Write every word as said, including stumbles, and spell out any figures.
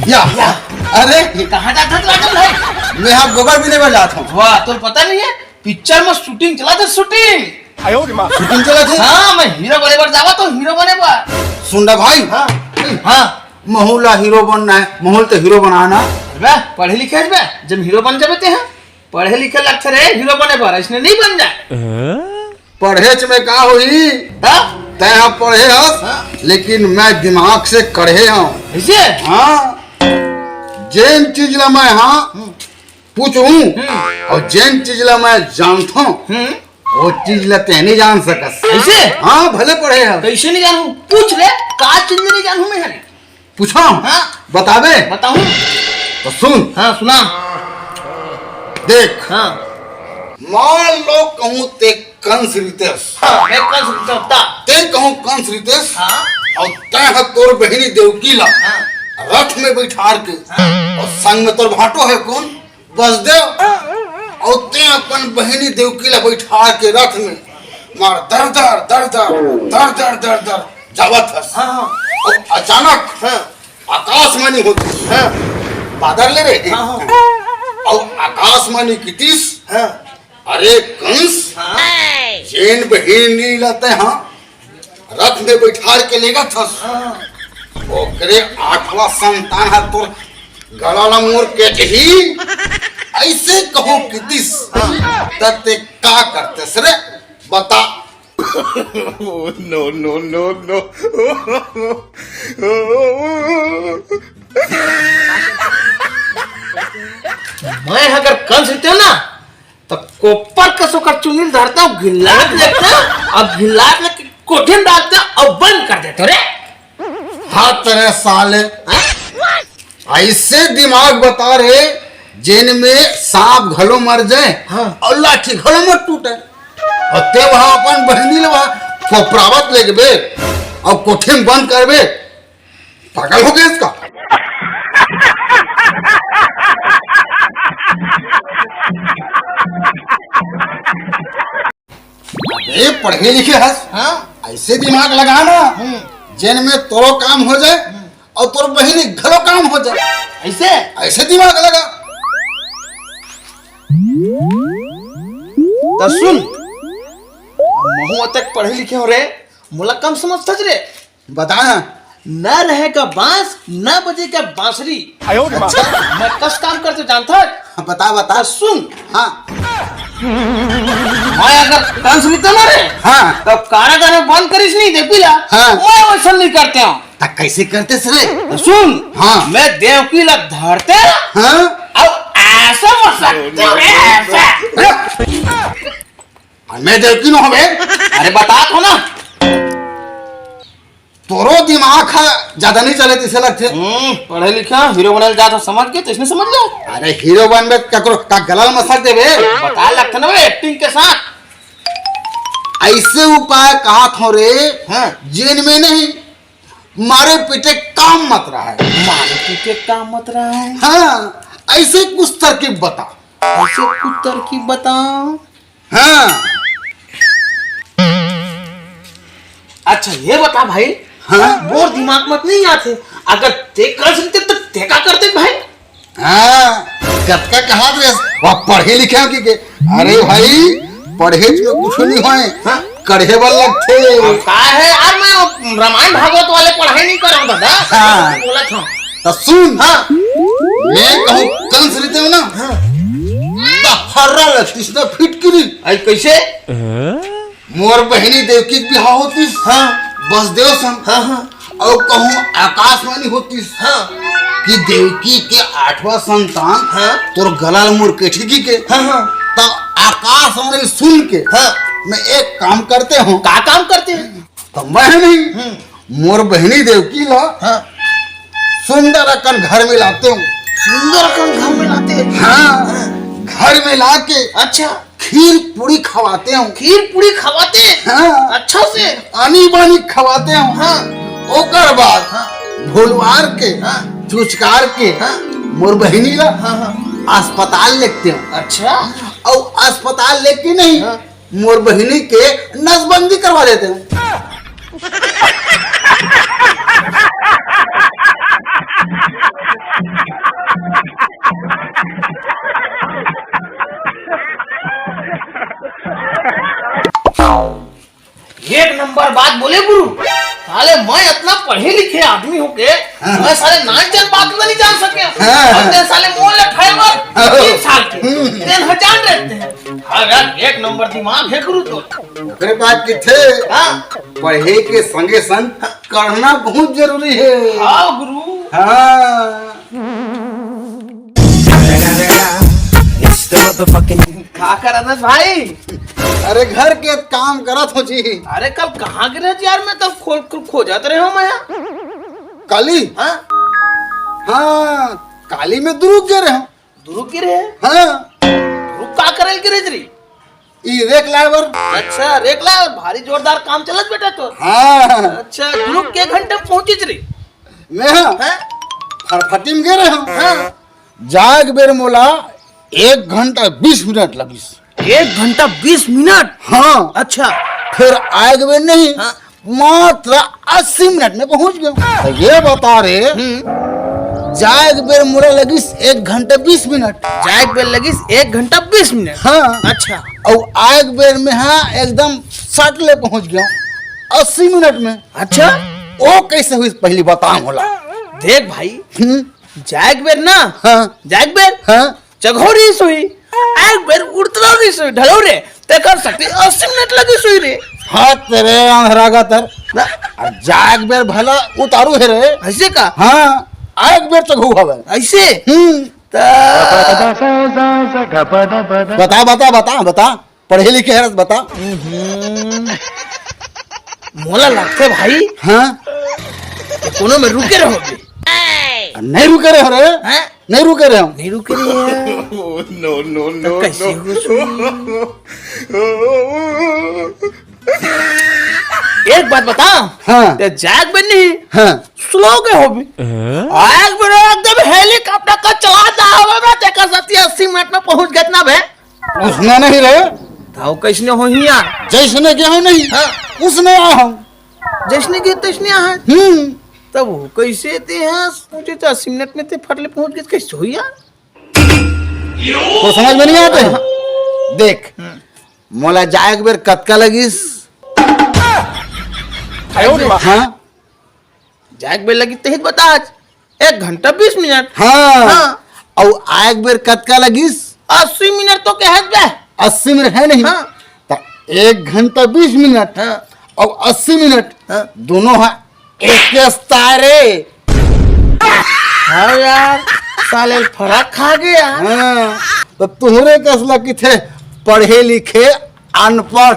या, या। अरे, ये कहाँ जात हस लागल है? मैं यहाँ गोबर बीने बर जात हूँ। वाह, तोर पता नहीं है, पिक्चर में शूटिंग चला था, शूटिंग। शूटिंग चला था? हाँ, मैं हीरो बने बर जावा तो हीरो बने बर। सुन रे भाई, हाँ। हाँ। महू ला हीरो बनना है, महू ल तो हीरो बनाना। अबे, पढ़े लिखे हस बे, जब हीरो बन जाबे ते, हाँ? पढ़े लिखे लगथे रे हीरो बने बर, अइसने नहीं बन जाए। पढ़ेच में का होही? हाँ? तैं ह पढ़े हस, हाँ। लेकिन मैं दिमाग से कढ़े हूँ। कइसे? हाँ, जेन चीज ला मैं हाँ हम्म। पूछहूँ हम्म। अउ जेन चीज ला मैं जानथों, हम्म। वो चीज ला तैं नहीं जान सकस। कइसे? हाँ, भले पढ़े हस। कइसे नहीं जानहूँ? पूछ ले, का चीज नहीं जानहूँ मैं हरे? पूछहूँ? हाँ। बताबे? बताहूँ। तो सुन। हाँ, सुना। देख। हाँ। मान लो कहूँ तैं कंस रितेस। हाँ, मैं कंस रितेस ता। तैं कहूँ कंस रितेस। हाँ। अउ तैं ह तोर बहिनी देवकी ला हाँ। रथ में बैठार के। हाँ। अउ संग में तोर भांटो है कोन? बसदेव। अउ तैं अपन बहिनी देवकी ला बैठार के रथ में मार दर दर, दर दर, दर दर, दर दर जावत हस। हाँ, हाँ। अउ अचानक हाँ। आकाशवाणी होतिस। हाँ। बादर ले रे। हाँ, हाँ। अउ आकाशवाणी कितिस, हाँ। अरे कंस, हाँ। जेन बहिनी ला तैं हाँ रथ में बैठार के लेगत हस, हाँ। ओकरे आठवां संतान ह तोर गला ला मुड़ के कही, अइसे कहूँ कितिस, हाँ। त तैं का करतेस रे? बता। Oh, no, no, no, no। मैं अगर कंस रितेंव ना, त कोपर कस ओकर चुंदी ल धरतेंव, घिल्लात लेतेंव, अउ घिल्लात लेके कोठी में डालतेंव अउ बंद कर देतेंव रे। हाँ तेरे साले, हाँ? अइसे दिमाग बता रे, जेन में सांप घलो मर जाए हाँ। अउ लाठी घलो मत टूटे। अउ तैं वहाँ अपन बहिनी ल वहाँ कोपरावत लेगबे अउ कोठी में बंद करबे, पागल हो गेस का? अबे पढ़े लिखे हस, हाँ? अइसे दिमाग लगा ना, हम्म। जेन में तोरो काम हो जाए हम्म। अउ तोर बहिनी घलो काम हो जाए। अइसे? अइसे दिमाग लगा। त सुन, महूँ अतेक पढ़े लिखे हँव रे, मोला कम समझथस रे। बता ना। न रहेगा बांस, न बजेगा बांसुरी। आयो रे माँ। अच्छा, मैं कस काम करतेंव जानथस? हाँ, बता, बता। त सुन। हाँ। मैं अगर कंस रितेंव ना रे, हाँ। त कारागार में बंद करिस नहीं देवकी ला, हाँ। मैं वइसन नहीं करतेंव। त कइसे करतेस रे? त सुन, हाँ। मैं देवकी ला धरतेंव, हाँ। अउ अइसे मसकतेंव रे, अइसे। अउ मैं देवकी नो हँव बे? अरे बतात हँव ना। तोरो दिमाग ह जादा नहीं चले तइसे लगथे। हम्म, पढ़े लिखे, हीरो बने ल जात हँव समझ के, तइसने समझ ले। अरे हीरो बनबे त ककरो का गला ल मसक देबे? बता लगथे ना बे, एक्टिंग के साथ। अइसे उपाय कहत हँव रे, हाँ। जेन में नहीं, मारे पीटे काम मत रहय। मारे पीटे काम मत रहय। हाँ, अइसे कुछ तरकीब बता। अइसे कुछ तरकीब बता। हाँ। अच्छा, ये बता भाई, हाँ। मोर दिमाग में नहीं आथे। अगर तैं कंस रितेस त तैं का करतेस भाई? हाँ, कतका कहत रहे, वह पढ़े लिखे हँव कहिके। अरे भाई, पढ़ेच में कुछु नहीं होय, हाँ। कढ़े बर लगथे। अब का हे यार, मैं रामायण भागवत वाले पढ़ाई नहीं करँव दादा। हाँ। बोलत हँव। त सुन, हाँ। मैं कहूँ कंस रितेंव ना, हाँ। त हर्रा लगतिस ना फिटकिरी। अई कइसे? मोर बहिनी देवकी के बिहाव होतिस। हाँ। बसदेव संग। हाँ, हाँ। अउ कहूँ आकाशवाणी होतिस। हाँ। कि देवकी के आठवां संतान हाँ। तोर गला ल मुड़ के ठीक के। हाँ, हाँ। त आकाशवाणी सुन के हाँ। मैं एक काम करतेंव। का काम करतेस? त मैं नहीं, हम्म। मोर बहिनी देवकी ला हाँ। सुंदर अकन घर में लातेंव। सुंदर अकन घर में लाते? हाँ, हाँ। घर में लाके अच्छा। खीर पूरी खवाते हूँ। खीर पूरी खवाते? हाँ। अच्छा से? आनी बानी खवाते हूँ। हाँ। ओकर बाद हाँ। भोलवार के, हाँ। चुचकार के, हाँ। मोर बहिनी ला हाँ, हाँ। अस्पताल लेगते हूँ। अच्छा। अउ अस्पताल लेके नहीं, हाँ। मोर बहिनी के नसबंदी करवा देते हूँ। एक नंबर बात बोले गुरु। साले मैं इतना पढ़े लिखे आदमी होके हाँ। मैं साले नाच जन बात नहीं जान सके। हाँ। और तेरे साले मोल ले फाइबर हाँ। तीन साल के। हम्म। तेरे हजार रहते हैं। हाँ यार, एक नंबर दिमाग है गुरु तो। ओकरे बाद किथे हाँ। पढ़े के संगे संग करना बहुत जरूरी है। हाँ गुरु। हाँ। का करत हस भाई? अरे घर के काम करत हो जी। अरे कल कहाँ गिरे जी यार, मैं तो खो-, खो-, खोजत रहे हूँ मैं यहाँ। काली? हाँ? हाँ, काली में दुरुग गिरे हूँ। दुरुग गिरे? हाँ। दुरुग का करे गिरे जी? ई रेक लाए बर। अच्छा, रेक लाए बर, भारी जोरदार काम चलत बेटा तो। हाँ। अच्छा, दुरुग के घंटे में पहुँची जी? मैं हाँ? हाँ? फरफटी में गिरे हूँ। हाँ। जाए के बेर मोला एक घंटा बीस मिनट लगिस। एक घंटा बीस मिनट? हाँ। अच्छा। फिर आए के बेर नहीं, हाँ। मात्र अस्सी मिनट में पहुंच गयो। तो ये बता रे, हम्म। जाए के बेर मोला लगिस एक घंटा बीस मिनट। जाए के बेर लगिस एक घंटा बीस मिनट? हाँ। अच्छा। अउ आए के बेर में हाँ एकदम सट ले पहुंच गयो अस्सी मिनट में। अच्छा। ओ कैसे हुई पहली बता मोला। देख भाई, हम्म। जाए के बेर ना, हाँ। जाए के बेर हाँ। चघो रहिस होही, आए के बेर उतरो रहिस होही, ढलो रे, तेकर सेती अस्सी मिनट लगिस होही रे। हाँ, तेरे अंधरा का तर। ना। अब जाए के बेर भला उतारू हे रे। ऐसे का? हाँ, आए के बेर चघो हवे। ऐसे? हम्म। त बता, बता, बता, बता। पढ़े लिखे हरस, बता। हम्म। मोला लगथे भाई, हाँ? ये कोनो में रुके रहोगे। नहीं रुके रहे हो रे। हैं? नहीं रुके रहे हो। नहीं रुके रहे हैं। No, no, तो no, कैसे no। हो सुई? एक बात बता, हाँ। ते जाग बन नहीं, हाँ। स्लो के हो भी। आग बड़ा एकदम हेलीकॉप्टर का चलाता हवे बे, तेकर सेती अस्सी मिनट में पहुंच गए ना बे। उसने नहीं रे। ताऊ कैसने होही यार? जैसने गया हूँ नहीं, हाँ। उसने आया हूँ। जैसने गया तैसने आया है। हम्म। तब वो कैसे ते हैं? मुझे तो अस्सी मिनट में ते फटले पहुंच गए, कैसे होही यार? तो समझ में नहीं आते? हाँ। देख, हम्म। मोला जाए के बेर कतका लगिस? आयो रे। हाँ? जाए के बेर लगिस तही बता आज। एक घंटा बीस मिनट। हाँ। हाँ। अउ आए के बेर कतका लगिस? अस्सी मिनट तो कहे बे। अस्सी मिनट है नहीं? हाँ। त एक घंटा बीस मिनट हाँ। अउ अस्सी मिनट हाँ। दोनों हा एक तारे। हाँ यार, साले फरक खा गया। हाँ, तो तुहरे कस ला किथे पढ़े लिखे अनपढ़।